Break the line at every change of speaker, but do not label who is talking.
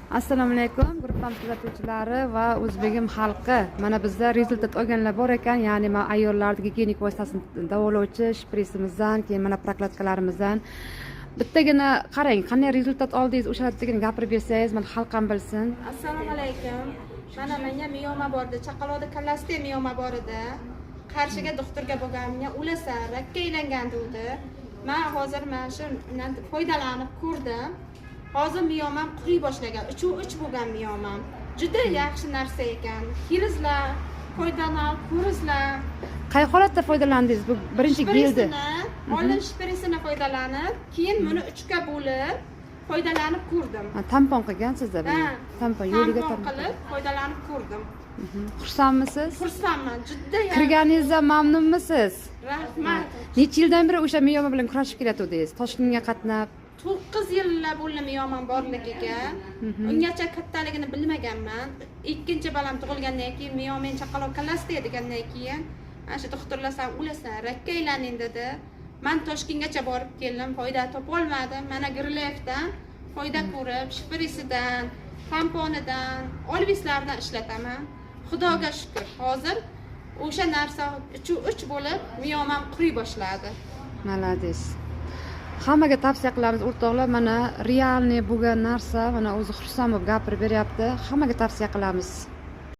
Assalomu alaykum, gruppamiz kuzatuvchilari va o'zbegim xalqi. Mana bizda результат olganlar bor ekan, ya'ni mana ayollarni gigiyenik vositasini davolovchi shpritsimizdan, keyin mana прокладка larimizdan. Bittagina qarang, qanday результат oldingiz, o'shalardigina gapirib bersangiz, mana xalq ham bilsin.
Assalomu alaykum. Mana menga mioma bor edi. Chaqaloqda kallasida mioma bor edi. Qarshiga doktorga borganimga o'lasan, rakka aylangan dedi. Man hozir mana shundan foydalanib ko'rdim. Hozir miomam quriy boshlagan. 3 u 3 bo'lgan miomam. Juda yaxshi narsa ekan. Kelingizlar, foydalanib ko'ringizlar.
Qay holatda foydalandingiz bu birinchi gelni?
Shprisini, oldin shprisini foydalanib, keyin buni uchga bo'lib foydalanib ko'rdim.
Ha, tampon qilgansizda buni.
Ha,
tampon yo'liga
tampon
tampon.
qilib foydalanib ko'rdim.
Xursandmisiz?
Xursandman, juda yaxshi.
Kirganingizdan mamnunmisiz?
Rahmat.
Necha yildan beri o'sha mioma bilan kurashib kelayotgandingiz? Toshkentga qatnab.
9 yillab bo'ldi miyomam borligiga. Ungacha kattaligini bilmaganman. Ikkinchi bolam tug'ilgandan keyin miyomang chaqaloq kallasida degandan keyin ana shu doktorlar san o'lasan, rakka aylanding dedi. Man Toshkentgacha borib keldim, foyda topolmadim. Mana Grlefdan foyda ko'rib, shprisidan, tamponidan, olvislaridan ishlataman. Xudoga shukur, hozir o'sha narsa 3 u 3 bo'lib miyomam quriy boshladi.
Молодец. Hammaga tavsiya qilamiz, o'rtoqlar, mana реальный bo'lgan narsa, mana o'zi xursand bo'lib gapirib beryapti. Hammaga tavsiya qilamiz.